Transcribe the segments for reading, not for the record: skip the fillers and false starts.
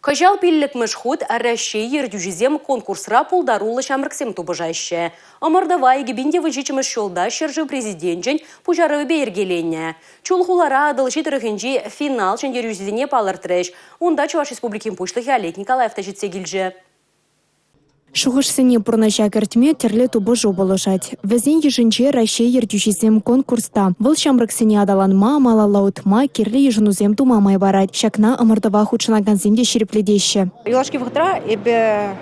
Кӑҫал пиллӗкмӗш хут Раҫҫей ертӳҫисем конкурсра пултаруллӑ ҫамрӑксем тупӑшаҫҫӗ. Ӑмӑртӑва 2017 ҫулта ҫӗршыв Президенчӗн пуҫарӑвӗпе йӗркеленӗ. Чулхулара Атӑлҫи тӑрӑхӗнчи финал ҫӗнтерӳҫисене палӑртрӗҫ. Унта Чӑваш Республикин Пуҫлӑхӗ Олег Николаев та ҫитсе килчӗ. Шухӑшсене пурнӑҫа кӗртме тӗрлӗ тупӑшу пулӑшать. Вӗсен йышӗнче Раҫҫей ертӳҫисем конкурс та. Вӑл ҫамрӑксене аталанма, малалла утма, кирлӗ йышӑнусем тума май парать. Ҫакна ӑмӑртӑва хутшӑнакансем те ҫирӗплетеҫҫӗ. Юлашки вӑхӑтра эпӗ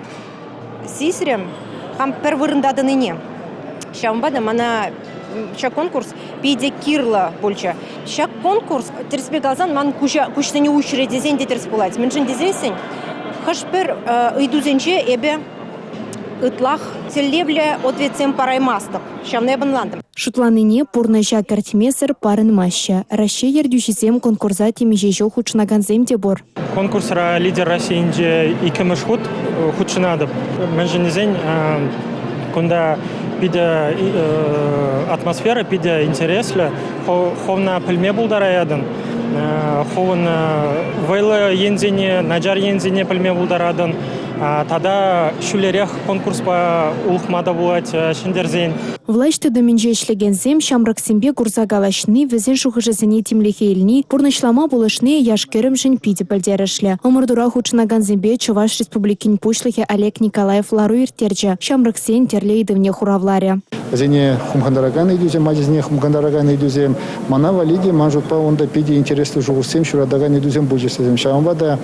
сисрӗм хам пӗр вырӑнта тӑнине. Ҫавӑнпа та мана ҫак конкурс питӗ кирлӗ пулчӗ. Ҫак конкурс, тӗрӗспе каласан, ман куҫа, куҫсене уҫрӗ тесен те тӗрӗс пулать. Мӗншӗн тесессӗн хӑш-пӗр ыйтусенче эпӗ ытлах тӗллевлӗ ответсем параймастӑп. Ҫавна эп ӑнлантӑм. Шутланине пурнӑҫа кӗртмесӗр парӑнмаҫҫӗ. Раҫҫей ертӳҫисем конкурса темиҫе ҫул хутшӑнакансем те пур. Конкурсра «Лидер Российинче» иккӗмӗш хут хутшӑнатӑп. Мӗншӗн тесен кунта питӗ атмосфера питӗ интереслӗ. Хӑвна пӗлме пултараятӑн, хӑвӑн вӑйлӑ енсене, начар енсене пӗлме пултаратӑн. Тата ҫӳлерех конкурспа улӑхма та пулать ҫӗнтерсен. Влаҫ тытӑмӗнче ӗҫлекенсем ҫамрӑксемпе курса калаҫни, вӗсен шухӑшӗсене тимлӗхе илни, пурнӑҫлама пулӑшни яш-кӗрӗмшӗн питӗ пӗлтерӗшлӗ. Ӑмӑртура хутшӑнакансемпе Чӑваш Республикин Пуҫлӑхӗ Олег Николаев лару ирттерчӗ, ҫамрӑксен тӗрлӗ ыйтӑвне хуравларӗ. Вӗсене хумхантаракан ыйтусем, ачасене хумхантаракан ыйтусем мана валли те, ман шутпа, унта питӗ интереслӗ шухӑшсем ҫуратакан ыйтусем пулчӗҫ вӗсем. Ҫавӑнпа та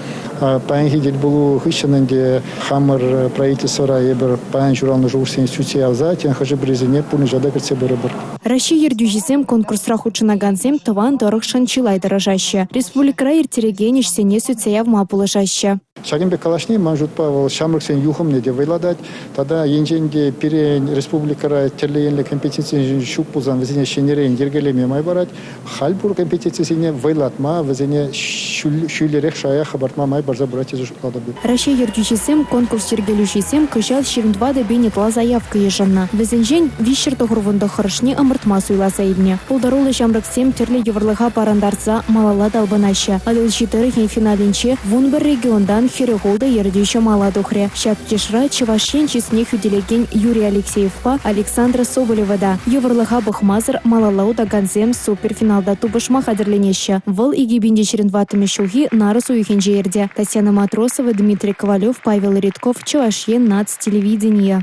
паянхи тӗлпулу хыҫҫӑн ӗнтӗ Хамӑр правительствӑра эпир паян ҫуралнӑ шухӑшсене сӳтсе явса, тен, хӑшӗ-пӗрисене пурнӑҫа та кӗртсе пырӑпӑр. Раҫҫей ертӳҫисем конкурсра хутшӑнакансем тӑван тӑрӑхшӑн чылай тӑрӑшаҫҫӗ. Республикӑра ирттерекен ӗҫсене сӳтсе явма пулӑшаҫҫӗ. Ҫакӑн пек калаҫни, ман шутпа, вӑл ҫамрӑксен юхӑмне те вӑйлатать. Тата енчен те пирӗн республикӑра тӗрлӗ енлӗ компетенцисем ҫук пулсан вӗсене ҫӗнӗрен йӗркелеме май парать. Халь пур компетенцисене вӑйлатма, вӗсене ҫӳллӗрех шая хӑпартма май парса пырать тесе шутлатӑп. Раҫҫей ертӳҫисем, конкурс йӗркелӳҫисем кӑҫал 24 пин ытла заявка йышӑннӑ. Вӗсенчен 399-шне ӑмӑртма суйласа илнӗ. Пултаруллӑ ҫамрӑксем тӗрлӗ йывӑрлӑха парӑнтарса малалла талпӑнаҫҫӗ. Атӑлҫи тӑрӑхӗн финалӗнче 11 регионтан 46 ертӳҫӗ мала тухрӗ. Ҫак йышра Чӑваш Ен чысне хӳтӗлекен Юрий Алексеевпа Александра Соболева та йывӑрлӑха пӑхмасӑр малалла утакансем суперфиналта тупӑшма хатӗрленеҫҫӗ. Вӑл 2024 ҫулхи нарӑс уйӑхӗнче иртӗ. Татьяна Матросова, Дмитрий Ковалев, Павел Редков, Чӑваш Ен наци телевиденийӗ.